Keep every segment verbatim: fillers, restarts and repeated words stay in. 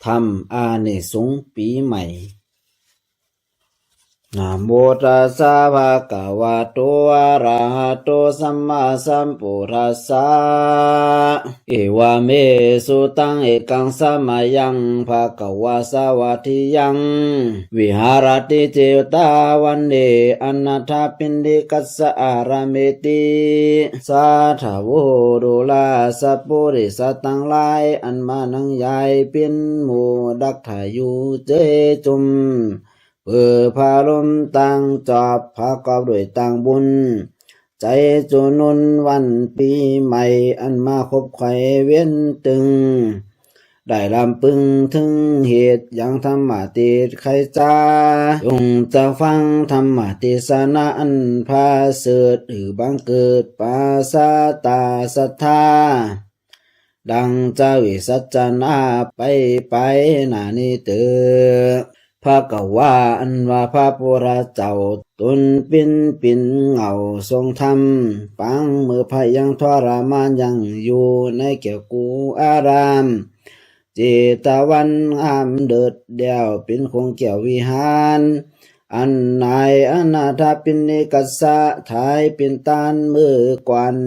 ทำอานิสงส์ปีใหม่ นะโมตัสสะ ภะคะวะโต อะระหะโต สัมมาสัมพุทธัสสะ เอวะเม สุตัง เอกัง สะมะยัง ภะคะวา สาวัตถิยัง วิหะระติ เจตวันเน อะนาถะปิณฑิกัสสะ อารามเมติ สาธะโว ดูราสัปปุริสะตังหลาย อันมานั่งยายเป๋นหมู่ดักถ่าอยู่เจยจุม เปื้อผาลมตังจอบ ผากอบด้วยตังบุญ ใจ๋จูนุนวันปีใหม่ อันมาคบไขว่เวียนตึง ได้ลำปึงเถิงเหตุ ยังธรรมะติดไขจ๋า จงจะฟังธรรมเตสนาอันผาเสริฐ หื้อบังเกิดปาสาตาศรัทธา ดังจาวิสัชนาไปไปหน้านี้เตอ ภะคะวา อันว่าพระพุทธเจ้า ตนเป๋นปิ่นเหง้าทรงธรรม ปางเมื่อพระยังทรมานยังอยู่ในแก้วกูอาราม เจตวันงามเลิศแล้วเป๋นคงแก้ววิหาร อันนายอนาถปิณฑิกัสสะ ถายเป๋นตานเมื่อก่อน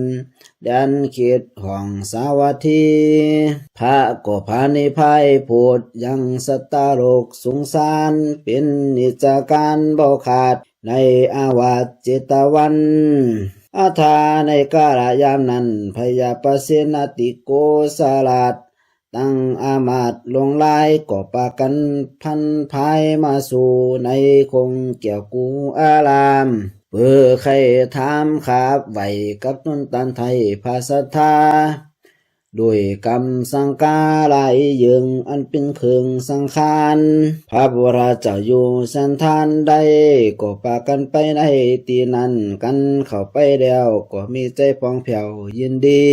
แดนเขตห้องสาวัตถี พระก็ผานิพพายโพดยังสัตตโลกสงสาร เป๋นนิจการบ่ขาดในอาวาสเจตวัน อาทาในกาลยามนั้น พญาปเสนติโกศราช ตั้งอามาตย์หลวงหลาย ก็ปากั๋นผันผายมาสู่ในคงแก้วกูอาราม เปื้อใค่ถามขับไหว้กับนนตันไถ่พระศรัทธา ด้วยกำสังฆาหลายเยิ่ง อันเป๋นเครื่องสังฆาร พระพุทธเจ้าอยู่สันฐานใด ก็ปากั๋นไปในตี้นั้น กั๋นเข้าไปแล้วก็มีใจ๋ผ่องแผ้วยินดี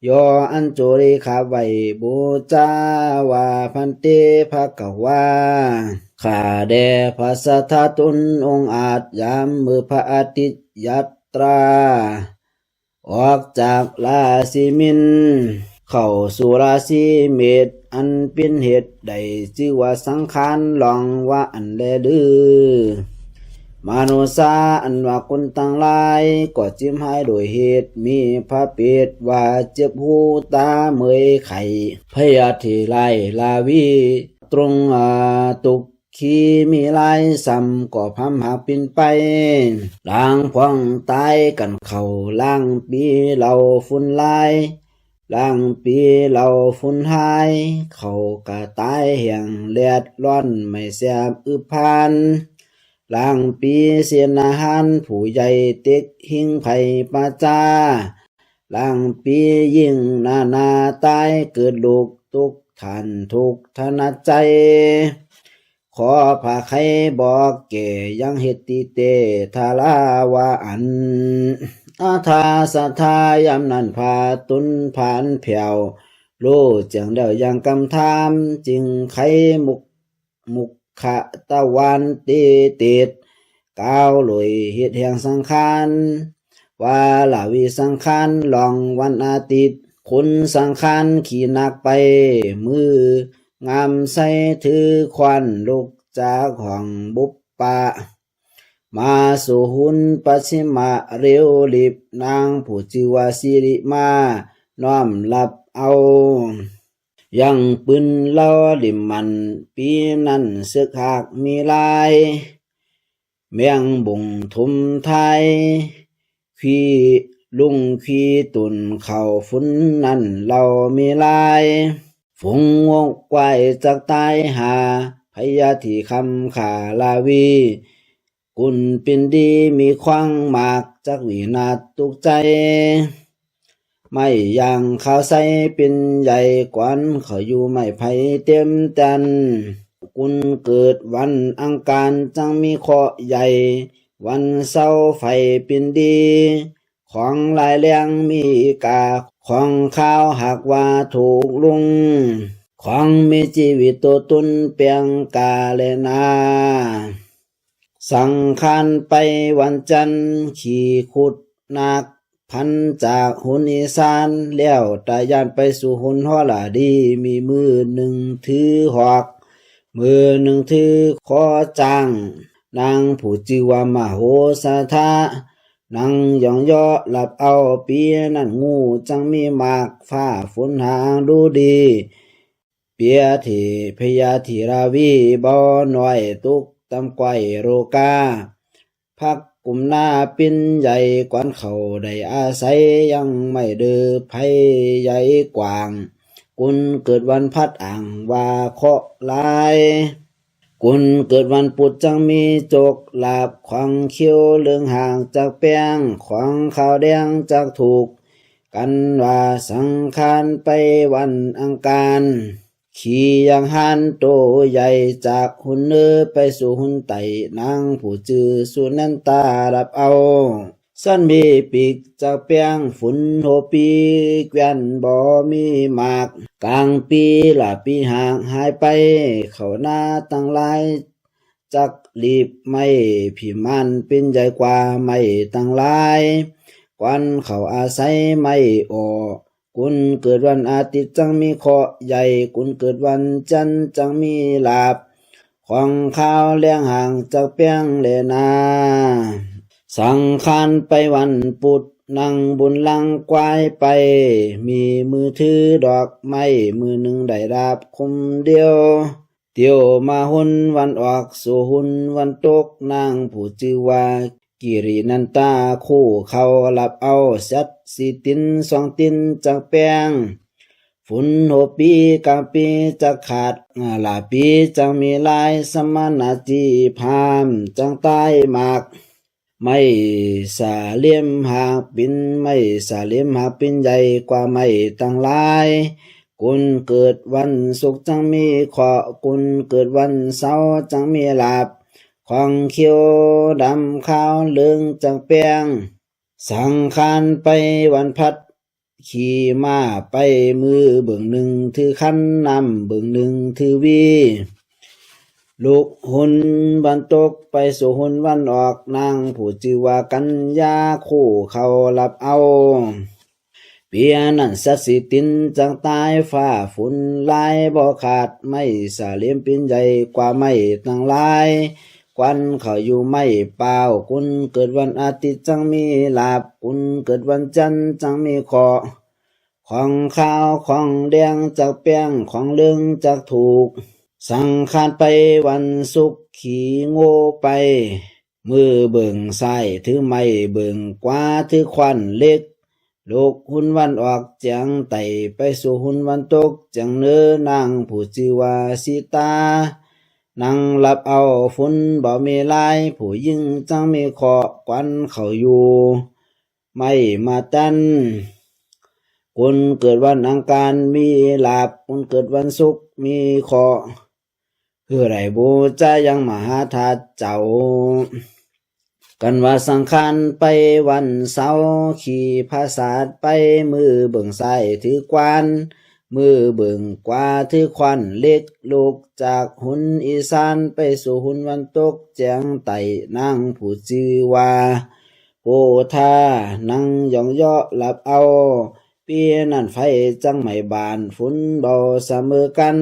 ย่ออัญจุลีขับไหว้บูชาว่า ภันเต ภะคะวา ข้าแด่พระศรัทธาตนองอาจ ยามมื้อพระอาทิตย์ยัตรา ออกจากราศีมิน เข้าสู่ราศีเมษ อันเป๋นเหตุได้จื้อว่าสังขารหลงว่าอั้นแลหรือ มนุษย์สา อันว่าคนตังหลาย ก็จิมหายโดยเหตุ มีพระเภทว่าเจ็บหูตาเมื่อยไข้ พยาธิร้ายราวี ตรงอาตุกขีมีหลายซ้ำ ก็พำหากเป๋นไป ลางพ่องต๋ายกั๋นเข้า ลางปีเหล่าฝุ่นหลาย ลางปีเหล่าฝุ่นหาย เขาก็ต๋ายแห้งแลดร้อนไม่แซ่บอึบผ่าน ลางปีเสียอาหารผู้ใหญ่เต็กหิ้งไพร่ประจา ลางปียิ่งนานาต๋ายเกิดลูกตุ๊กข์ท่านทุกข์ถนัดใจ๋ ขอพระไขบอกแก้ยังเหตุตี้เตทาราว่าอั้น อาทาศรัทธายามนั้นพาตนผานแผ้ว รู้แจ้งแล้วยังกำถาม จึงไขมุก มุขตะวันเตเตด กล่าวโดยเหตุแห่งสังขาร ว่าราวีสังขารหลงวันอาทิตย์ คนสังขารขี้นักไป มืองามใสถือค้อนลุกจากห้องบุปผา มาสู่หุนปัจฉิมะเร็วรีบ นางผู้จื้อว่าสิริมาน้อมรับเอา ยังปืนเลาะริมมัน ปีนั้นเสิกหากมีหลาย แมงบุ้งถมทาย ขี้ลุงขี้ตุ่นเข้าฝุ่นนั้นเลาะมีหลาย ฝูงงกควายจักต๋ายหา พยาธิคำฆ่าราวี กุนปินดีมีขวางมาก จักวินาศตุ๊กข์ใจ๋ ไม้ยางขาวใสเป๋นใหญ่ กวนเขาอยู่ไม้ไผ่เต็มแตน กุนเกิดวันอังคารจังมีเคราะห์ใหญ่ วันเสาร์ไฟเป๋นดี ของหลายแหล่งมีกา ของคาวหากว่าถูกลุง ของมีชีวิตตัวตนแปลงกาแลนา สังขารไปวันจันทร์ ขี้คุดนัก พันจากหุนอีสานแล้ว ตาย้านไปสู่หุนฮอลลาดี มีมื้อหนึ่งถือหอก มื้อหนึ่งถือขอจ้าง นางผู้จื้อว่ามโหสถา นางย่องเยาะหลับเอา ปีนั้นงูจังมีหมาก ฟ้าฝนหางดูดี เปียที่พญาธิราวี บ่น้อยตกต่ำก้อยโรคา พักกุมหน้าปิ้นใหญ่ กวนเขาได้อาศัย ยังไม่เดือภัยใหญ่กว้าง กุนเกิดวันพัดอ่างว่าเคราะห์ร้าย กุนเกิดวันพุธจังมีโชคลาภ ของเขียวเหลืองหากจากแป้ง ของขาวแดงจากถูก กันว่าสังขารไปวันอังคาร ขี่อย่างฮานโตใหญ่ จากหุนเหนือไปสู่หุนใต้ นางผู้จื้อสุนันทาหลับเอา สันมีปีกจากแป้ง ฝนโหปีแกว่นบ่มีหมาก กลางปีละปีหากหายไป เข้านาตังหลาย จักลีบไม้ผีม่านปิ้นใหญ่กว่าไม้ตังหลาย กวนเขาอาศัยไม้อ้อ กุนเกิดวันอาทิตย์จังมีเคราะห์ใหญ่ กุนเกิดวันจันทร์จังมีลาภ ของขาวแดงหากจากแป้งแลนา สังขารไปวันพุธ นางบุญลังควายไป มีมือถือดอกไม้ มื้อหนึ่งได้ดาบคมเดียว เตียวมาหุนวันออกสู่หุนวันตก นางผู้จื้อว่ากิรินันทา คู่เขาหลับเอา สัตว์สี่ตินสองตินจากแป้ง ฝนโหปีกลางปีจากขาด อ่า ละปีจังมีหลาย สมณะจีพราหมณ์จังตายหมาก ไม้สาเหลี่ยมหากปิ้น ไม้สาเหลี่ยมหากปิ้นใหญ่กว่าไม้ตังหลาย กุนเกิดวันศุกร์จังมีเคราะห์ กุนเกิดวันเสาร์จังมีลาภ ของเขียวดำขาวเหลืองจากแป้ง สังขารไปวันพัด ขี่ม้าไป มือเบิ่งหนึ่งถือขัน น้ำเบิ่งหนึ่งถือวี ลุกหุนวันตกไปสู่หุนวันออก นางผู้จื้อว่ากัญญา คู่เขาหลับเอา เปียนั้นสัตว์สี่ตินจังตาย ฟ้าฝนหลายบ่ขาด ไม้สาเหลี่ยมปิ้นใหญ่กว่าไม้ตังหลาย กวนเขาอยู่ไม้เปล่า กุนเกิดวันอาทิตย์จังมีลาภ กุนเกิดวันจันทร์จังมีเคราะห์ ของขาวของแดงจากแป้ง ของเหลืองจากถูก สังขารไปวันศุกร์ขี่โง่ไป มือเบิ่งซ้ายถือไม้ เบิ่งขวาถือค้อนเหล็ก ลุกหุนวันออกแจ้งใต้ ไปสู่หุนวันตกแจ้งเหนือ นางผู้จื้อว่าสีตา นางหลับเอา ฝนบ่มีหลาย ผู้หญิงจังมีเคราะห์ กวนเขาอยู่ไม้มาตัน คนเกิดวันอังคารมีลาภ คนเกิดวันศุกร์มีเคราะห์ หื้อได้บูชายังมหาธาตุเจ้า กันว่าสังขารไปวันเสาร์ ขี่ผาสาทไป มือเบิ่งซ้ายถือขวาน มือเบิ่งขวาถือค้อนเหล็ก ลุกจากหุนอีสาน ไปสู่หุนวันตกแจ้งใต้ นางผู้จื้อว่าโพธา นั่งย่องเยาะหลับเอา ปีนั้นไฟจังไหม้บ้าน ฝนบ่เสมอกัน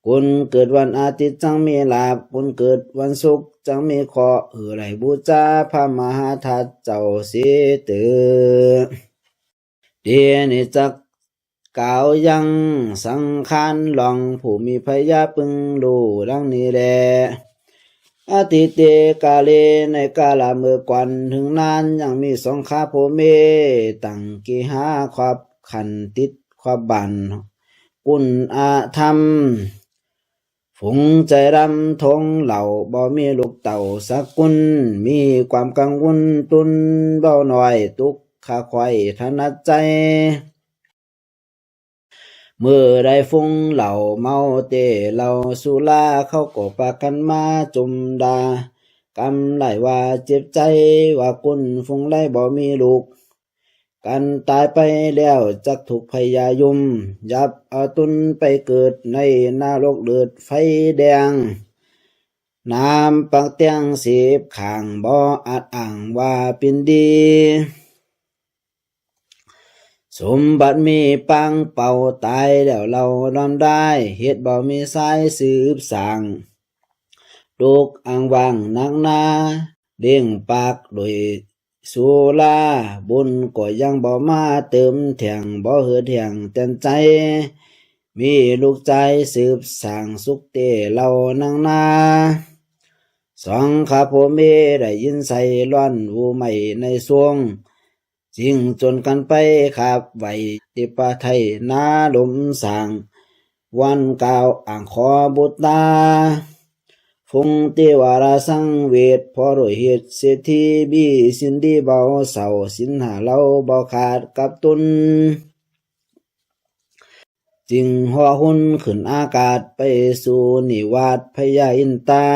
คนเกิดวันอาทิตย์จังมีลาภ คนเกิดวันศุกร์จังมีเคราะห์ หื้อได้บูชาพระมหาธาตุเจ้าเสียเถิด เดี๋ยวนี้จักกล่าวยังสังขารหลวง ผู้มีพญาปึงรู้ดังนี้แล อดีเตกาเล ในกาลเมื่อก่อนเถิงนาน ยังมีสองข้าผัวเมีย ตั้งกิหาครอบขันติดครอบบ้าน กุนอาธรรม ฝูงใจดำทงเหล่า บ่มีลูกเต้าสักคน มีความกังวลตุนเบาหน่อย ทุกข์ข้าคอยถนัดใจ เมื่อได้ฝูงเหล่าเมาเตเหล้าสุรา เขาก็ปากันมาจุมด่า กำไล่ว่าเจ็บใจ ว่าคนฝูงใดบ่มีลูก กันตายไปแล้วจักถูกพญายุม ยับเอาตุนไปเกิดในนรกเดือดไฟแดง น้ำปักเตียงสิบข้าง บ่อาจอ้างว่าเป็นดี สมบัติมีปังเป่าตายแล้วเล่าดอมได้ เหตุบ่มีสายสืบสร้าง ลูกอ้างว้างนักหนา เลี้ยงปากด้วยสุรา บุญก็ยังบ่มาเติมแท่ง บ่หืดแห้งแต้นใจ มีลูกชายสืบสร้างสุขเต้เล่านักหนา สองข้าผัวเมียได้ยินใส่ร้อนหูไหม้ในสวง จึงชวนกันไปขับไหว้ที่ป่าไทยนาลมสร้าง วันกล่าวอ้างขอบุตรา ฟงเทวราชสังเวช เพราะด้วยเหตุเศรษฐีมีศีลดีบ่เศร้า ศีลห้าเล่าบ่ขาดกับตน จึงห่อหุ้นขึ้นอากาศไปสู่นิวาสพญาอินตา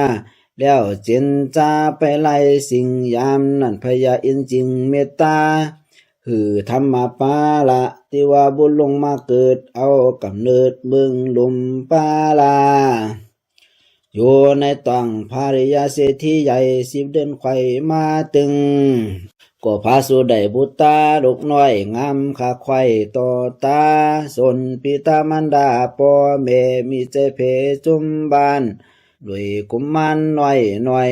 แล้วเจรจาไปหลายสิ่ง ยามนั้นพญาอินทร์จึงเมตตา หื้อธรรมปาละ ที่ว่าบุตรลงมาเกิด เอากำเนิดเมืองลุมปาลา อยู่ในท้องภริยาเศรษฐีใหญ่ สิบเดือนค่อยมาตึง ก็พาสู่ได้บุตราลูกน้อยงามคักใคร่ต่อตา ส่วนปิตามารดาพ่อแม่มีใจเผยจุมบ้าน ด้วยกุมารน้อยน้อย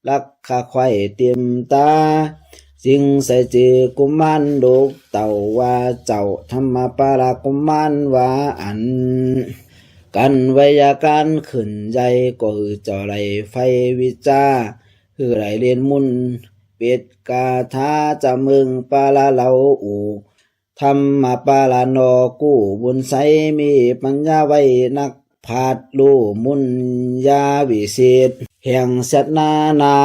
รักคักใคร่เต็มตา จึงใส่จื่อกุมารลูกเต้าว่าเจ้า ธรรมปาละกุมารว่าอั้น กันไวยาการขึ้นใหญ่ ก็หื้อเจ้าได้ใฝ่วิชา หื้อได้เรียนมนต์เปตคาถา จะเมืองปาละเล่าอู้ ธรรมปาละนอกู้บุญใส มีปัญญาไวนักปราชญ์ รู้มนต์ยาวิเศษ แห่งสัตว์นานา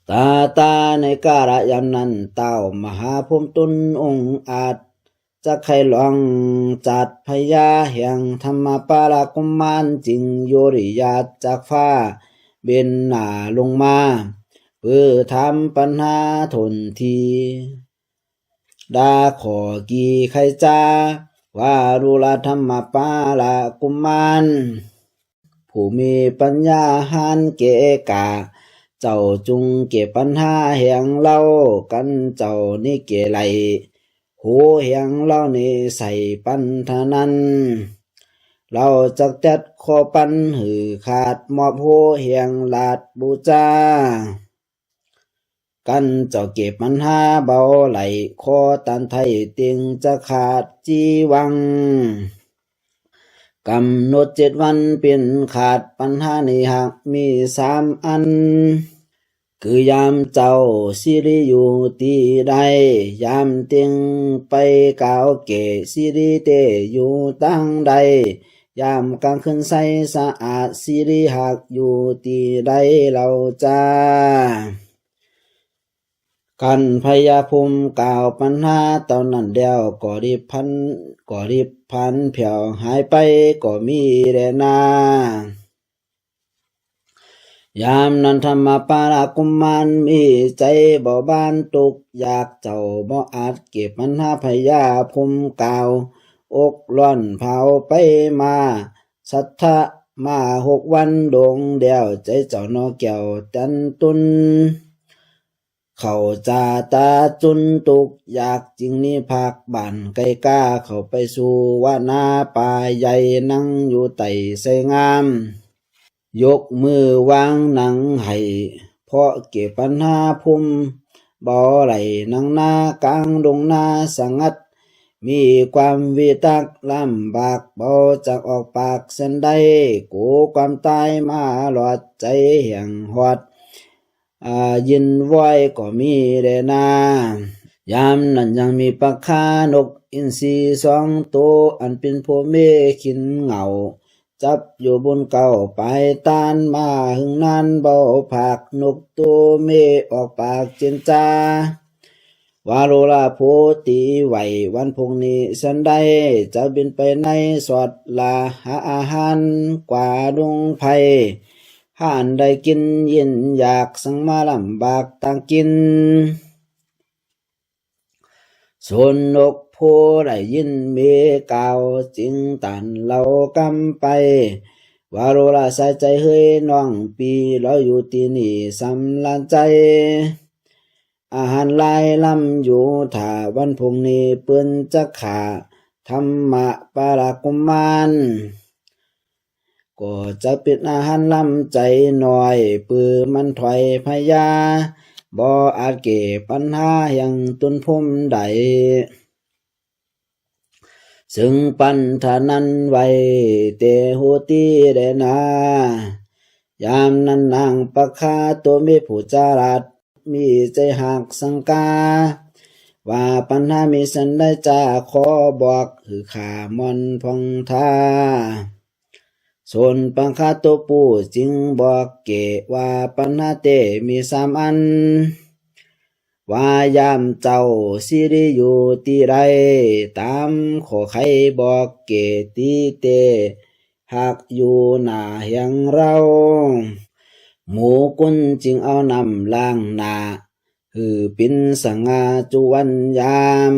ตาตาในกาละยามนั้น ท้าวมหาพรหมตนองค์อาจ จักไขหลวงจัดพญา แห่งธรรมปาละกุมาร จึงโยริยาจากฟ้าเบนหน้าลงมา เพื่อถามปัญหาทนที ดาข้อกี่ไขจา ว่ารู้ละธรรมปาละกุมาร ผู้มีปัญญาหาญแก่กล้า เจ้าจงแก้ปัญหาแห่งเล่า กันเจ้านี้แก้ไล่ โหแห่งเล่านี้ใส่ปันเท่านั้น เล่าจักจัดข้อปัญหื้อขาด มอบโหแห่งราชบูชา กันเจ้าแก้ปัญหาเบาไล่ ข้อตันไถ่เต็งจะขาดจีวัง กำหนดเจ็ดวันเป๋นขาด ปัญหานี้หากมีสามอัน คือยามเจ้าสิริอยู่ตี้ใด ยามเต็งไปกล่าวแก้สิริเต้อยู่ตางใด ยามกลางคืนใสสะอาด สิริหากอยู่ตี้ใดเล่าจา กันพญาพรหมกล่าวปัญหาเต้านั้นแล้ว ก็รีบพลัน ก็รีบพลันแผ่วหายไปก็มีแลนา ยามนั้นธรรมปาละกุมารมีใจ๋เบาบางตุ๊กยาก เจ้าบ่อาจแก้ปัญหาพญาพรหมกล่าว อกร้อนเผาไปมา สัทธะมาหกวันดวงเดียว ใจ๋เจ้าหนอแก้วจันตุน เข้าจาตาจุนตุ๊กยาก จึงหนีพากบ้านไกลกา เข้าไปสู่วนาป่าใหญ่ นั่งอยู่ใต้ไทรงาม ยกมือวางหนังไห้ เพราะแก้ปัญหาพรหมบ่ได้ นั่งนากลางดงนาสงัด มีความวิตกลำบาก บ่จักออกปากสันใด กลัวความต๋ายมาหลอด ใจ๋แห้งหอด อ่า ยินไหวก็มีแลนา ยามนั้นยังมีปะขานกอินทรีสองโต อันเป๋นผัวเมียขินเหง้า จับอยู่บนเก้าปลายตาน มาหึงนานบ่ผาก นกโตเมียออกปากเจรจา ว่ารู้ละผู้ตี้ไหว วันพรุ่งนี้สันใด จะบินไปในสอดลาหาอาหารกว่าดงไพร หาอันได้กินยินอยาก สังมาลำบากตางกิน ส่วนนกผู้ได้ยินเมียกล่าว จึงตันเล่ากำไป ว่ารู้ละสายใจ๋เฮยน้องปี้ เราอยู่ตี้นี่สำราญใจ๋ อาหารหลายลำอยู่ ถ้าวันพรุ่งนี้เปิ้นจะฆ่าธรรมปาลกุมาร ก็จะเป็นอาหารลำใจหน่อย ปื้อมันถอยพยา บ่อาจแก้ปัญหาแห่งตนพรหมได้ ซึ่งปันธานั้นไว้แต่ฮู้ตี้แลนา ยามนั้นนางปะคาโตมีผู้จารัส มีใจฮักสังกา ว่าปัญหามีสันใดจะขอบอก หื้อข้าม่อนผ่องทา ส่วนปะคาโตผู้จึงบอกแก้ว่าปัญหาแต๊มีสามอัน ว่ายามเจ้าสิริอยู่ตี้ใด ตามข้อไขบอกแก้ตี้แต๊ หากอยู่หน้าแห่งเรา หมู่กุนจึงเอาน้ำล้างหน้า หื้อปินสง่าจุวันยาม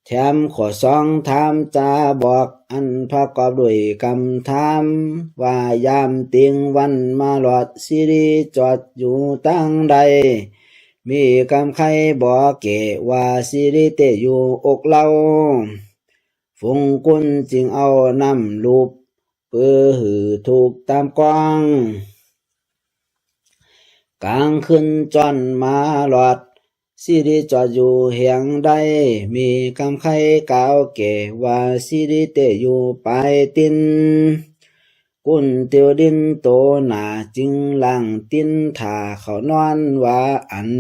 แถมข้อสองถามจะบอก อันประกอบด้วยกำถาม ว่ายามเตียงวันมาหลอด สิริจอดอยู่ตางใด มีกำไขบอกแก้ว่าสิริแต๊อยู่อกเรา ฝูงกุนจึงเอาน้ำลูบ ปื้อหื้อถูกตามกอง กลางคืนจ้อนมาหลอด สิริจอดอยู่แห่งใด มีกำไขกล่าวแก้ว่าสิริแต๊อยู่ปลายตีน กุนเตียวดินโตหน้า จึงล้างตีนถ้าเข้านอนว่าอั้น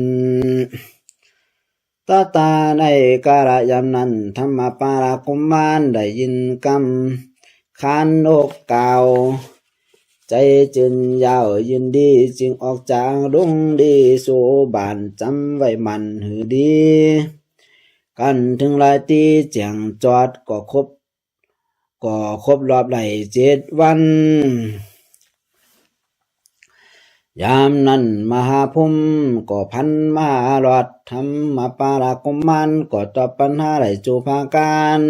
ตะตาในกาละยามนั้น ธรรมปาลกุมารได้ยินกำขานนกกล่าว ใจจื้นยาวยินดี จึงออกจากโรงดีสู่บ้าน จำไว้มั่นหื้อดี กันถึงหลายตี้แจ้งจอด ก็ครบ ก็ครบรอบได้เจ็ดวัน ยามนั้นมหาพรหมก็พันมาหลอด ธรรมปาลกุมารก็ตอบปัญหาได้จุภาการ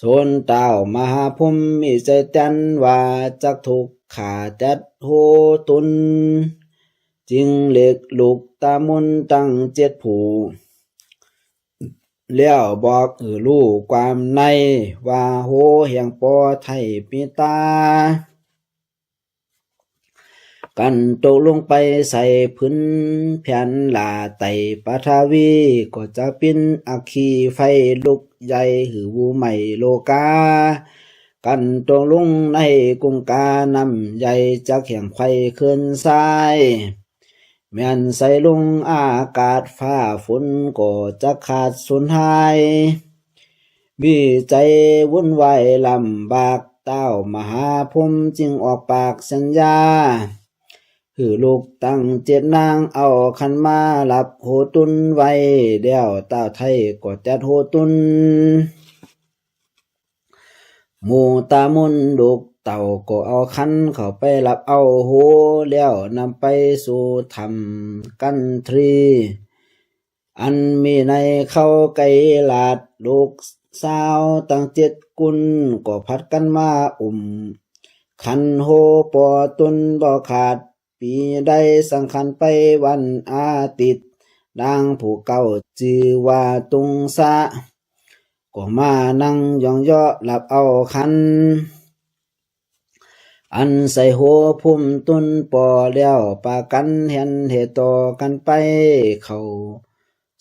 ส่วนเต้ามหาพรหมมีใจแต๊นว่า จักถูกฆ่าแต๊โหตุน จึงเรียกลูกตามุนตังเจ็ดผู้ แล้วบอกหื้อฮู้ความใน ว่าโหแห่งปอไท้ปิตา กันตกลงไปใส่ผืนแผ่นหล้าไต้ปฐวี ก็จะปิ้นอัคคีไฟลุกใหญ่หื้อฮู้ไหม้โลกา กันตกลงในกุงกาน้ำใหญ่จักแห้งไขว่เคินทราย แม่นใส่ลงอากาศฟ้าฝนก็จะขาดสูญหาย มีใจวุ่นวายลำบาก เต้ามหาพรหมจึงออกปากสัญญา หื้อลูกตังเจ็ดนางเอาขันมารับโหตุนไว้ แล้วเต้าไท้ก็แต๊โหตุน หมู่ตามุนลูกเต้าก็เอาขันเข้าไปรับเอาโห แล้วนำไปสู่ถ้ำกันทรี อันมีในเขาไกลลาด ลูกสาวตังเจ็ดกุน ก็ผัดกันมาอุ้มขันโหปอตุนบ่ขาด ปีได้สังขันไปวันอาทิตย์ นางผู้เก่าจื้อว่าตุงสะ ก็มานั่งย่องเยาะรับเอาขัน อันใส่โหพุ้มตุนปอแล้ว ปากันแห่นเหต่อกันไป เข้า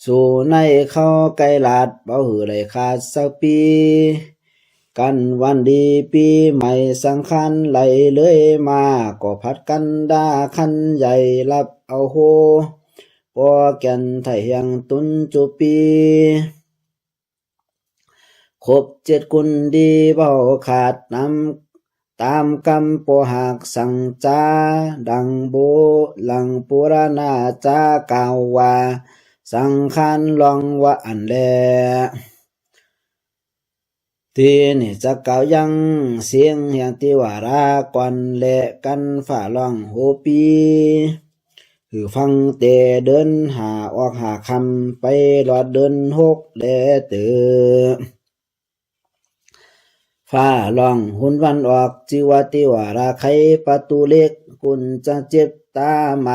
สู่ในเขาไกลลาด บ่หื้อได้ขาดสักปี กันวันดีปีใหม่สังขันไหลเลยมา ก็ผัดกันด่าขันใหญ่รับเอาโห ปอแก่นไท้แห่งตุนจุปี ครบเจ็ดกุนดีเว้าขาดนำ ตามกำปอหากสั่งจา ดังโบ ดังปุราณาจากล่าวว่า สังขันร้องว่าอั้นแล ทีนี้จะกล่าวยังเสียงแห่งติวาราก่อน และกันฟ้าร้องโหปี หื้อฟังแต่เดือนห้าออกห้าค่ำ ไปรอดเดือนหกแลเตอ ฟ้าร้องหุนวันออก จื้อว่าติวาราไขประตูเหล็ก ၵုၼ်ႇၸၢင်ႈၸဵပ်းတႃမၢၵ်ႇ ၾႃႉၾုၼ်ႁၢၵ်ႈမီးလၢႆး ၾႃႉလွင်ႈႁုၼ်ၸႅင်ႈတႆႇ တီႈဝႃႇရႃႇၶႆႇပတူႇလုမ်း ၽႃႇယုၾုၼ်ၸၢင်ႈမီးမၢၵ်ႇ တူၼ်ႈမႆႉႁၢၵ်ႈတၢဝ်တၢႆ ၾုၼ်ပေႃးမီးလၢႆမီးၼွႆႉ ၾုင်ၵုၼ်ပွႆႇ ထႃႈလုင်းၽၢၼ် ၵၼ်ႇၾႃႉလွင်ႈႁုၼ်ဢီႇသၢၼ်ႇ တီႈဝႃႇရႃႇၶႆႇပတူႇလိၼ် ၶဝ်ႈၼမ်ႉၵိၼ်မီးမၢၵ်ႇ ၾႃႉၾုၼ်ႁၢင်ႈသႃႇမိူဝ်း ၵၼ်ႇၾႃႉလွင်ႈႁုၼ်တၶိၼႃႇ ဝၼ်းတူၵ်းၸႅင်ႈတႆႇ တီႈဝႃႇရႃႇၶႆႇပတူႇၾႆး ၵုၼ်ႇတင်းလၢႆတူၵ်းမၢၵ်ႇ ၾႃႉၾုၼ်ႁၢၵ်ႈပေႃးမီး ၸၵိူတ်ႇဢၵ်ႉၵီႇတူဝ်ၼႃႇ ၾႃႉလွင်ႈႁုၼ်ႁေႃးရႃႇတီႇ တီႈဝႃႇရႃႇၶႆႇပတူႇႁိၼ် ၾုၼ်တၵ်း ၾုၼ်တူၵ်းလၢႆမီးမၢၵ်ႇ ၶဝ်ႈၵၢင်ႁၢင်ႈငၢမ်းလီ ၾႃႉလွင်ႈႁုၼ်ဝၼ်းတူၵ်း တီႈဝႃႇရႃႇၶႆႇပတူႇလဵၵ်း ၵုၼ်ႇၸၢင်ႈၸဵၵ်းတွင်ႉယႂ်ႇ ၾုၼ်ပေႃးၶွႆႈတူဝ်ႈမိူင်း ၾုင်ၵုၼ်ၵိူင်ႇၵၼ်ႇမၢၵ်ႇ ၸၢၵ်ႈပိၼ်ႇပၢၵ်ႇလူၺ်ႈလိၼ်လႅၼ် ၾႃႉလွင်ႈႁုၼ်ပယၢပ်ႈ ဝၼ်းတူၵ်းႁုၼ်ၸႅင်ႈၼိူဝ် တီႈဝႃႇရႃႇၶႆႇပတူႇတွင်ႉ ၶဝ်ႈၶႂၢင်ၸၢင်ႈမီးမၢၵ်ႇ ၾႃႉၾုၼ်ႁၢင်ႈသႃႇမိူဝ်းၵၼ်ႇ ထႅၼ်းယႃႇႁၢၼ်ႇပေႃးလႆႈ ယူႇတၢင်းလႂ်ၸႂ်ႈဝၢၼ်ႈ ၾႃႉလွင်ႈႁုၼ်ၼိူဝ် တီႈဝႃႇရႃႇၶႆႇပတူႇငိုၼ်း ၾုၼ်ၸၢင်ႈမီးတူၵ်းမၢၵ်ႇ ၼမ်ႉထူမ်ႈႁၢၵ်ႈမီးလၢႆး ငူဝ်ႈၵႂၢႆးၸၢင်ႈမီးမၢၵ်ႇ ၽယႃးထီႇၵူၼ်းၶီႈလႄႈၼႃႇ။ ၽယႃးပသေႇၼႃႇတိၵေႃးသလႃႇ ၸင်ႇထၢမ်ၽြႃးပုတ်ႉထၸဝ်ႈဝႃႈ ၽၼ်ႇတေႇ ၶႃႈလႄႈၽြႃးသပ်ႉပၼ်ႇယူႇပဵၼ်ၸဝ်ႈ တူၼ်ၽၢပ်ႇငဝ်ႈတီႈလေႃးၵႃႉ ယၢမ်းမိူဝ်ႈၽြႃးသူႇရိယတေႇဝႃႇပုတ်ႉ ၸရိူၼ်းတဵတ်ႈ ၸၵ်းၶႆႈပုၼ်ႈတုၵ်ႉၽေး ၸုင်မီးၸႂ်သႂ်ၵႄႈၵႃႈလႅဝ်း လိပ်းၵႂႃႇၵႃႈတမ်း ၵႃႈတမ်းလီ ၵိူဝ်ႇတႃႇၼၵမ်ႇမင်ႇ သီႇလၵမ်ႇမင်ႇ ၽႃႇဝၼႃႇၵမ်ႇမင်ႇ ပေႃးၶၢတ်ႇ ၸုင်မႃးသၼ်ႇၼိပၢတ်ႈ ဢႃႇရၢမ်ႇ ပဵင်းၸႂ်ဝၢၼ်ႈ ဝၼ်းသင်ၶၢၼ်း လွင်ႈဢူတ်းၸႅင်ႈပွင်တၢင်းလီ ၵႃႈတမ်းၶႃႈသီႇၽိဝ်ၵွတ်ႇ ယင်းဢႃႇဝၢတ်ႈဢႃႇရၢမ်ႇ တင်ႈသႅၼ်ထၢၼ်ႇဝၢၼ်ႈၸွင်ႈ တူၵ်းႁဵင်ႁွင်ႇၽႂ်မၼ်းလႅဝ်း ၸူၼ်ၵၼ်ၽွမ်ႉၼႃႈ ၶဝ်ႈပႆသူႇတႃႇသၢႆးလီ ၶုၼ်သၢႆးမီးမုၼ်မၢၵ်ႈ မႃးသူႇဢႃႇဝၢတ်ႈပဵင်းၵၼ် ၵႃႈတမ်းၵၢၼ်ႇၵေႃႇၸေႇတီႇသၢႆးယႂ်ႇ တၢမ်းပဝ်ႇထႆးပူႇရၢၼ်း ထၢႆႇပဵၼ်တၢၼ်းၼႂ်းဢႃႇဝၢတ်ႈ ၵေႃႈႁၵ်းလႆႈဢၼ်ၼႆႉသုင်လၢႆ တၢမ်းၼင်ႇၼႆႉယၢႆးၵၢဝ်ႇဢၢင်ႈ ဢတိတ်ႉတပၢင်ၵွၼ်ႇလူင်လႅဝ်းမိူဝ်ႈၼၼ်ႉ ယင်းမီးၸႂ်တုၵ်ႉၽၢၼ်ၶဵၼ်ၸႂ် သဝႅင်ႁႃလဵင်ႉသႂ်ႇလူၺ်ႈလမ်းဝၢၵ်ႈ ၸဝ်ႈၵေႃႈႁပ်ႉမႆႈလႄႈလူဝ်ႇ ၶၢႆမႃးလဵင်ႉတူဝ်တၢမ်းၵၢတ်ႇ သိုဝ်ႇၽႃႇပုတ်ႉၶႃႇပႄႉပၢင်ႇ သူၼ်သိၼ်ထမ်းၸဝ်ႈပဝ်ႇလႃႉၶၢတ်ႇ သိၼ်ႁႃႈပဝ်ႇၽၢၵ်ႇၸၢၵ်ႇ တူၼ်မီးၸႂ်ၵုသူၼ်ပဝ်ႇသဝ်ႇ ဝၼ်းၼိုင်ႈလဝ်ႈလႆႈတဵဝ်းတၢင်း ပႆသူႇသႅၼ်ထၢၼ်ႇၼႂ်းပႃႇ ပိုဝ်ႈသွတ်ႇလႃႇၼႂ်းၽႆး ၵေႃႈႁၼ်သၢႆၶၢဝ်သႂ်သႃႇဢၢတ်ႇ မီးၸႂ်ၼွမ်ႉဝႃႈတၢင်းပုၼ်ႈ ၸိင်ႇသိၵ်ႈသိူဝ်ႇၶၢတ်ႇပဵၼ်တုင်း ၼမ်ႉမႃးပၢင်ႇလူင်းပုၼ်ႈၸေႇတီႇသၢႆး ဢထိထၢၼ်ႇမၢႆမၼ်ႈၼႂ်းၸႂ် ဝႃႈပုၼ်ႈတင်းလၢႆလႆႈသၢင်ႈ ယႃႇရိတ်ႉမၢင်ႇၵႆၵႃႈ ၶေႃးပဵၼ်ၽႃႇမႃႇၽၢႆႇၽုတ်ႈ ၼမ်ႉသႅတ်ႈၶၢမ်ႈလူၵ်ႈသုင်သၢၼ်းလႄႈတိူဝ်ႉ ဢပႃႇရၽႃႇၵေႇ ယူႇမႃးပေႃးၼၢၼ်းတေႃႇလႆႈ ၸဝ်ႈၵေႃႈလႆႈၶဝ်ႈသူႇမရၼ လႆႈၼမ်ဢတ်ႉတႃႇတုၼ်းပႆၵိူတ်ႇၸၼ်ႉၾႃႉလိူတ်ႇပၢႆးပုၼ်ႈ သဝေးသုၵ်ႈၽူၼ်းလမ်းယူတ်း ပုၼ်ႈဢၼ်သူၼ်ၼမ်မႃးၵိူတ်ႇၼႂ်းမၼုတ်ႉသလူမ်တႆႇ ၵေႃႈလူတ်းလႆႈထႅတ်ႈၽယႃး ၵိုဝ်ႇၵူႈၽြႃးတထႃႇၵတႃႇၼႆႉသႂ်ႇ ႁဵတ်းဢၼ်ၼႆႉသုင်လႆႈၵေႃႈ ၸေႇတီႇသၢႆးၼႆႉလႄႈၼႃႇ။ ဢၼ်ၼႆႉသင်ႇသႃႇ ၵူၼ်းတင်းလၢႆၽွ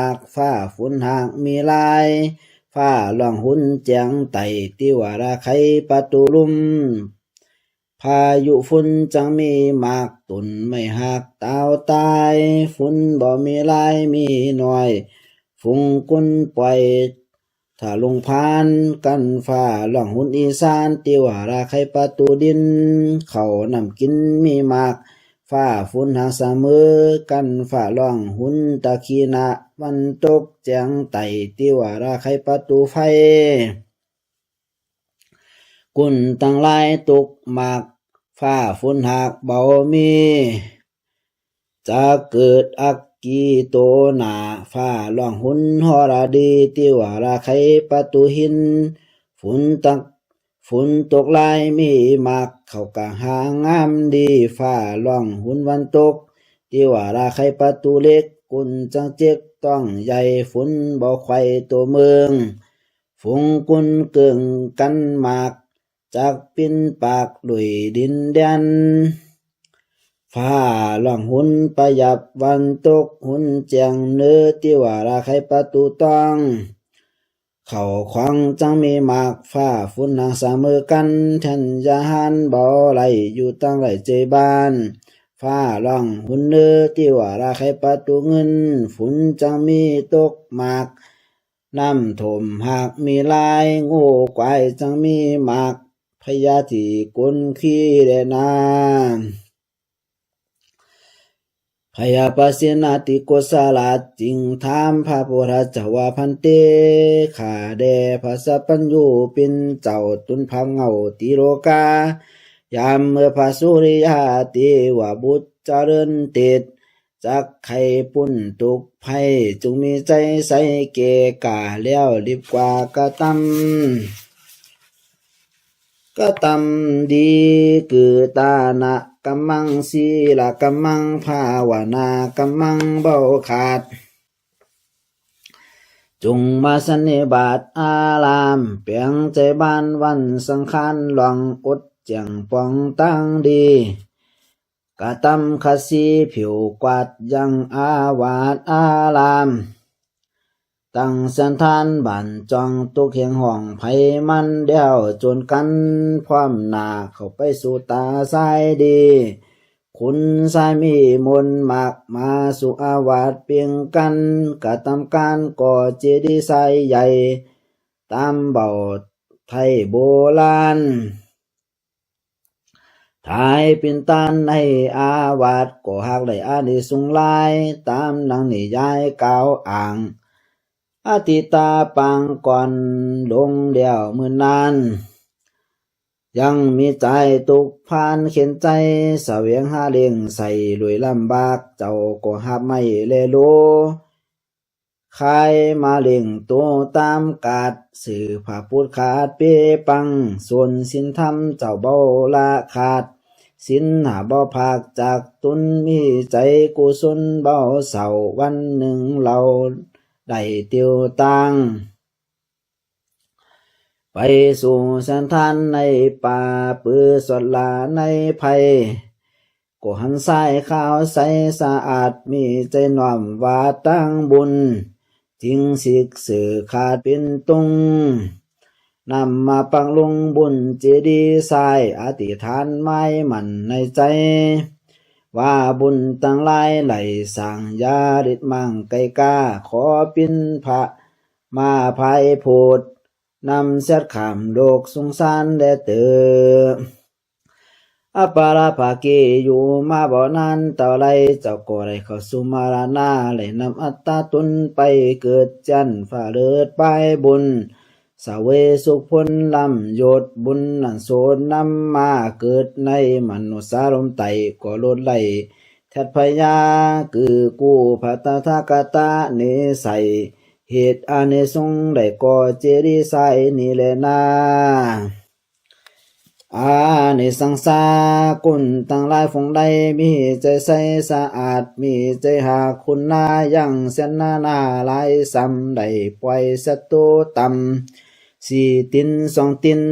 င်ႈလႆႈ မီးၸႂ်သႂ်သႃႇဢၢတ်ႇ မီးၸႂ်ႁၵ်ႉၶုၼ်ၼႃႇ ယင်းသႅၼ်းၼႃႇၼႃႇလၢႆသမ်ႉ လႆႈပွႆႇသတ်ႉတူႇတမ်ႇ သီႇတိၼ်သွင်တိၼ်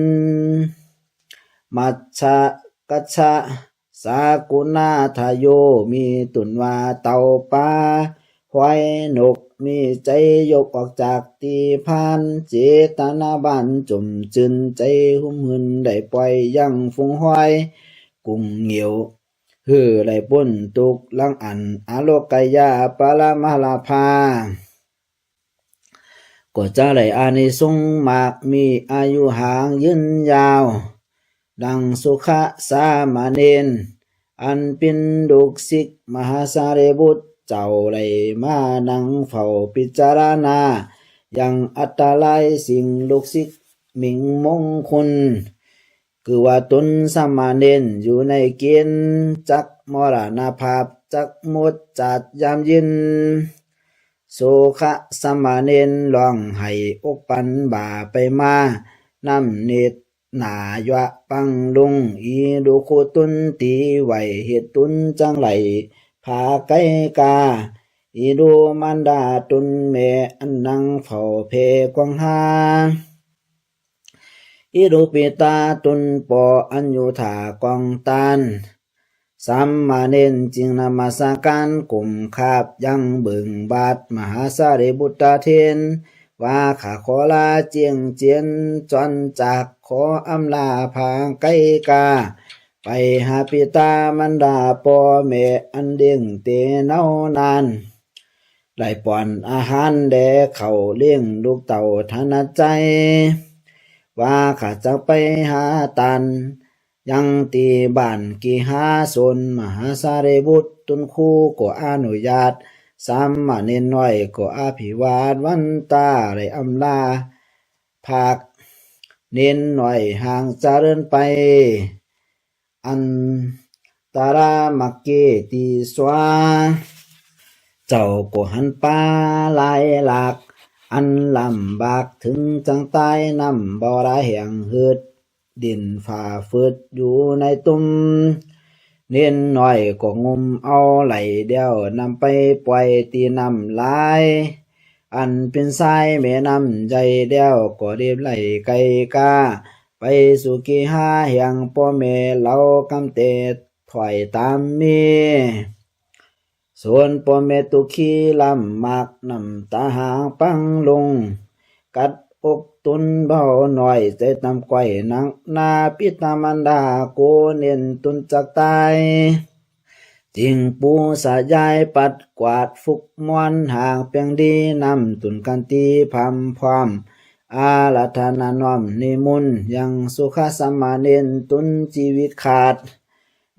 မတ်ႉသၵတ်ႉသ သႃႇၵုၼႃႇထႃႇယူႇ မီးတူၼ်ႈဝႃႈတဝ်ႈပႃး ควายนก มีใจ๋ยกออกจากตี้พาน เจตนาบานจุ่มจื้น ใจ๋หึมหื่นได้ป่อยยังฝูงควายกุ้งเหงียว หื้อได้ป๊นตุ๊กข์หลังอั้น อโลกยาปรมาลาภา ก็จะได้อานิสงส์มาก มีอายุหางยืนยาว ดังสุขสามเณร อันเป๋นลูกศิษย์มหาสารีบุตรเจ้า ได้มานั่งเฝ้าพิจารณา ยังอันตรายสิ่งลูกศิษย์มิ่งมงคล คือว่าตนสามเณรอยู่ในเกณฑ์จักมรณภาพ จักหมดจากยามยืน สุขสามเณรร้องไห้อกปั่นบ่าไปมา น้ำเนตรหน้าหยวะปังลง อีดูคู่ตนตี้ไว้ เหตุตนจั่งไหลผาไกกา อีดูมารดาตนแม่ อันนั่งเฝ้าแผ่กว้างหา อีดูปิตาตนป้อ อันอยู่ท่ากองตาน สามเณรจึงนมัสการก้มคาบยังเบิ่งบาท มหาสารีบุตรเถร ว่าข้าขอลาเจียงเจียน จรจาก ขออำลาผาไกกา ไปหาปิตามารดาป้อแม่ อันเลี้ยงแต่เนิ่นนาน ได้ป้อนอาหารแด่ข้าวเลี้ยงลูกเต้าถนัดใจ ว่าข้าจะไปหาตานยังตี้บ้านกิหาสน มหาสารีบุตรตนครูก็อนุญาต สามเณรน้อยก็อภิวาทวันตา ได้อำลาพัก เณรน้อยห่างเจริญไป อันตรามรรคตี้สวา เจ้าก็หันปาหลายหลาก อันลำบากถึงจั่งตาย น้ำบ่อระแหงหืด ดินฝ่าฟืดอยู่ในตุ่ม เณรน้อยก็งมเอาไหลเดียว นำไปปล่อยตี้น้ำหลาย อันเป๋นสายแม่น้ำใหญ่เดียว ก็ได้ไหลไกกา ไปสู่กิหาแห่งป้อแม่เหล่ากำเตดถ้อยตามมี ส่วนป้อแม่ตุกขีลำมาก น้ำตาหางปังลง กัดอกตนเบาน้อย ใจต่ำก้อยหนักหนา ปิตามารดาโกเน้นตนจักตาย จึงปูสายายปัดกวาด ฟุกม้วนหางแปงดี น้ำตุ่นกันตี้พร่ำพร้อม อาราธนาน้อมนิมนต์ ยังสุขสามเณร ตนชีวิตขาด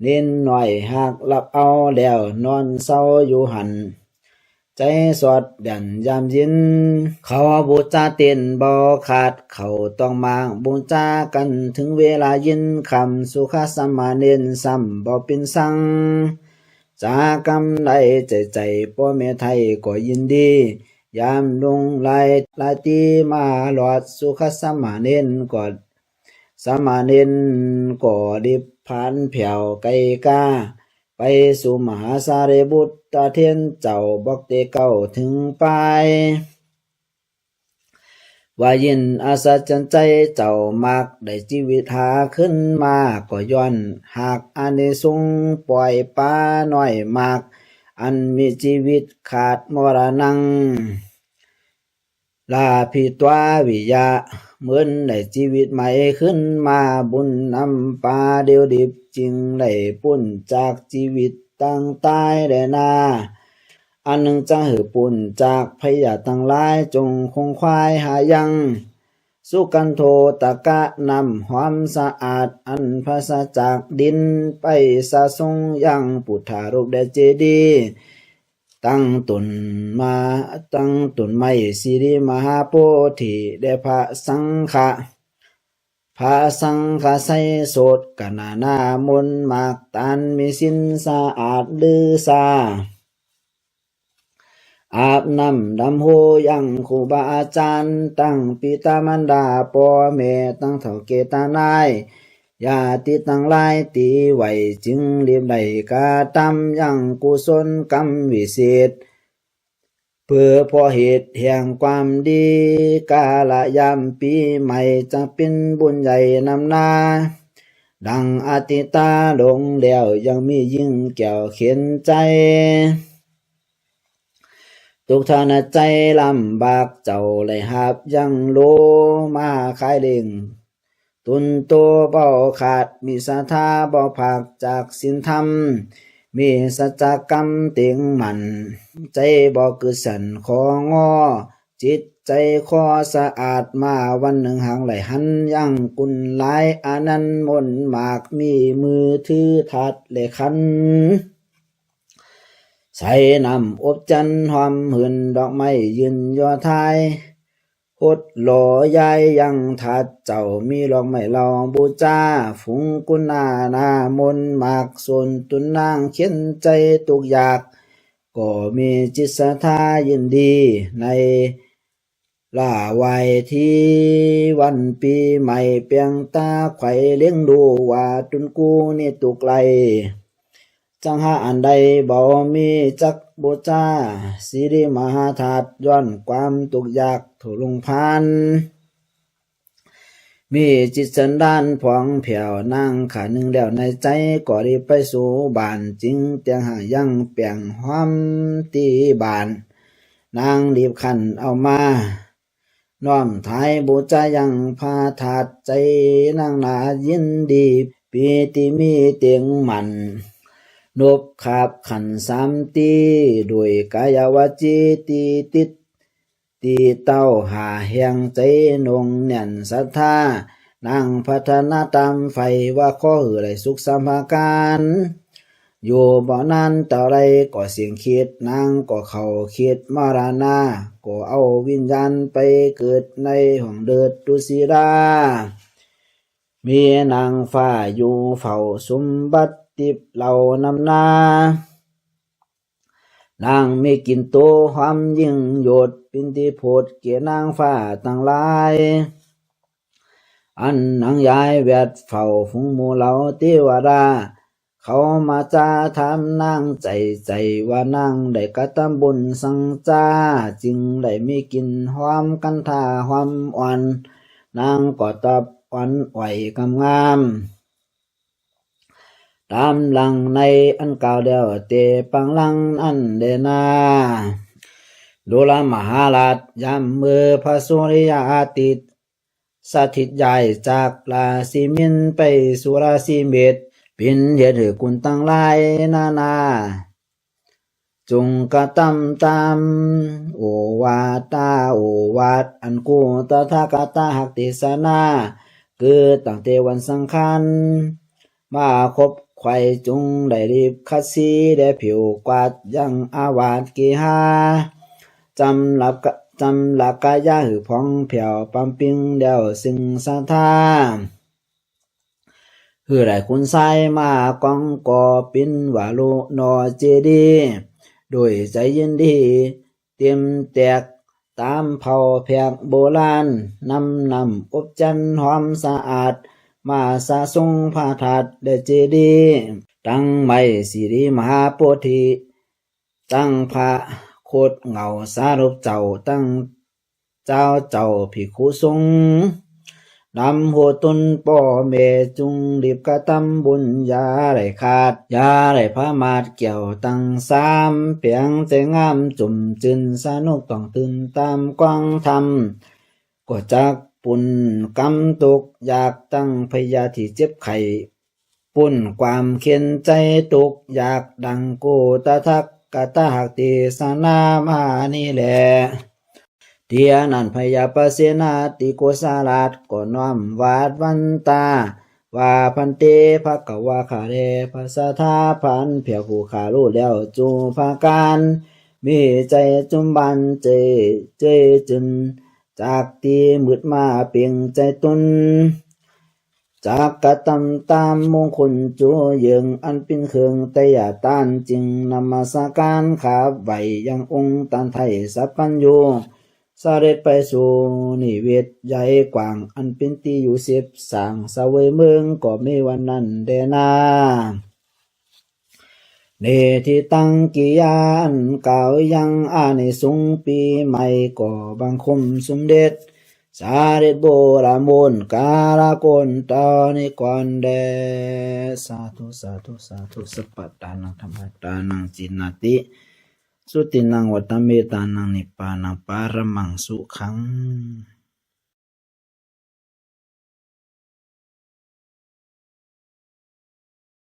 เณรน้อยหากรับเอาแล้ว นอนเศร้าอยู่หั้น ใจสอดแด่นยามยิน เขาบูชาเต้นบ่ขาด เขาต้องมาบูชากัน ถึงเวลายินค่ำ สุขสามเณรซ้ำบ่เป๋นสัง จากำใดใจใจป้อแม่ไทยก็ยินดี ยามลุงไล่ลาตีมาหลอด สุขสามเณรก็ สามเณรก็รีบผ่านแผ่วไกกา ไปสู่มหาสารีบุตรเถรเจ้า บอกเตเก้าถึงปาย ว่ายินอัศจรรย์ใจ เจ้ามักได้ชีวิตหาขึ้นมา ก็ย้อนหากอานิสงส์ปล่อยปลาน้อยมาก อันมีชีวิตขาดมรณัง ลาภิตวาวิยะ เหมือนได้ชีวิตใหม่ขึ้นมา บุญนำปาเดียวดิบ จึงได้ป๊นจากชีวิตตั้งตายแลนา อันหนึ่งจะหื้อป๊นจากพยาธิทั้งหลาย จงคงควายหายัง สุกันโทตกะน้ำหอมสะอาด อันปราศจากดิน ไปสะสงยังพุทธารูปแด่เจดีย์ ตั้งต้นมา ตั้งต้นไม้สิริมหาโพธิ แด่พระสังฆะ พระสังฆะไสยโสต กะนานามนต์มาก ตานมีศีลสะอาดลือซา อาบน้ำดำหัวยังครูบาอาจารย์ ตั้งปิตามารดาป้อแม่ ตั้งเฒ่าแก่ตานาย ญาติตังหลายตี้ไหว้ จึงรีบได้กระตำยังกุศลกรรมวิเศษ เพื่อเพราะเหตุแห่งความดี กาละยามปีใหม่จะเป็นบุญใหญ่นำหน้า ดังอธิษฐานลงแล้ว ยังมียิ่งแก้วเข็ญใจ ทุกข์ทรมานใจลำบาก เจ้าได้ฮับยังโลมาขายเล่ง ตุนโตบ่ขาด มีศรัทธาบ่พราก จากศีลธรรม มีสัจจะกำเต่งมั่น ใจบ่กึดสั่นคองอ จิตใจคอสะอาด มาวันหนึ่งหากได้หัน ยังกุนหลายอันนั้นมนต์มาก มีมือถือธาตุและขันธ์ ใส่น้ำอบจันทร์หอมหื่น ดอกไม้ยื่นย่อทาย หดหล่อย้ายยังธาตุเจ้า มีดอกไม้เหล่าบูชา ฝูงกุณาหน้ามนต์มาก ส่วนตนนางเข็ญใจทุกข์ยาก ก็มีจิตศรัทธายินดี ในล่าไหว้ที่วันปีใหม่ เปล่งตาไขว่เล็งดูว่าตนกูนี้ทุกข์ไร้ จักหาอันใดบ่มีจักบูชา สิริมหาธาตุ ย้อนความทุกข์ยากทุรนพาน มีจิตสันดานผ่องแผ้ว นางข้าหนึ่งแล้วในใจ ก็รีบไปสู่บ้าน จึงแต่งหายังแป้งหอมตี้บ้าน นางรีบขันเอามา น้อมถวายบูชายังพระธาตุ ใจนางหนายินดี ปีติมีเต่งมั่น นบขาบขันสามตี้ ด้วยกายวจีตี้ติด ตี้เต้าหาแห่งใจหน่วงแน่นศรัทธา นางพัฒนาตามใฝ่ ว่าขอหื้อได้สุขสามประการ อยู่บ่นานเต้าใดก็สิ้นคิด นางก็เข้าคิดมรณา ก็เอาวิญญาณไปเกิดในห้องเดิดตุสิรา มีนางฟ้าอยู่เฝ้าสมบัติทิพย์เหล่านำหน้า นางมีกลิ่นโตหอมยิ่งโยด เป็นตี้โผดแก่นางฟ้าตังหลาย อันนางยายแวดเฝ้าฝูงหมู่เหล่าเทวดา เขามาจาถามนางใจ๋ใจ๋ ว่านางได้กระทำบุญสังจา จึงได้มีกลิ่นหอมคันธาหอมอ่อน นางก็ตอบอ่อนอ่อยกำงาม ตามหลังในอันกล่าวแล้วแต่ปางหลังนั้นแลนา ดูรามาหาราช ยามเมื่อพระสุริยาอาทิตย์ สถิตย้ายจากราศีมินไปสู่ราศีเมษ เป็นเหตุให้คนตังหลายนานา จงกระทำตามโอวาทาโอวาท อันกูตถาคตหักเทศนา คือตั้งแต่วันสังขาร มาคบไขว่ จงได้รีบขัดสีและผิวกวาดยังอาวาสเกหา จำหลักกะ จำหลักกายาหื้อผ่องแผ้วปำปิงแล้วซึ่งศรัทธา หื้อได้คุณไส้มากองก่อปินวาลุนอเจดีย์ ด้วยใจยินดี เต็มแตกตามเผ่าแพกโบราณ นำน้ำอบจันทร์หอมสะอาด มาสะสรงพระธาตุและเจดีย์ ตั้งไม้สิริมหาโพธิ ตั้งพระโคตรเหงาสารูปเจ้า ตั้งเจ้าเจ้าภิกขุสงฆ์ นำหัวตนป้อแม่ จุงรีบกระทำบุญอย่าได้ขาด อย่าได้ประมาทแก้วทั้งสาม เปล่งใจงามจุ่มจื้นสนุกต้องตื่นตามกวางธรรม ก็จักปุ้นกำทุกข์ยาก ตั้งพยาธิเจ็บไข้ ปุ้นความเข็ญใจทุกข์ยาก ดังโกตทักกะตะหักเทศนามานี้แล เตียนั้นพญาปเสนาธิโคสราช ก็น้อมวาดวันตา ว่า ภันเต ภะคะวา ข้าแด่พระศรัทธา พระอันแผ้วผู้ข้าฮู้แล้วจุประการ มีใจจุ่มบานเจยเจยจื้น จากตี้มืดมาเปล่งใจตน จักกระทำตามมงคลจุเยิง อันเป๋นเครื่องไถ่ยาทาน จึงนมัสการขับไหว้ยังองค์ต้านไถ่สัพพัญญู เสด็จไปสู่นิเวศใหญ่กว้าง อันเป๋นตี้อยู่เสพสร้างเสวยเมือง ก็มีวันนั้นแลนา ในที่ตั้งกิริยาอันกล่าวยังอานิสงส์ปีใหม่ ก็บังคมสมเด็จสารีบุตรมูลกาลโกณเต้านี้ก่อนแล สาธุ สาธุ สาธุ สัพพะทานัง ธัมมะทานัง จีนาติ Suti nang watametan nang nipa nang para mangsu khang.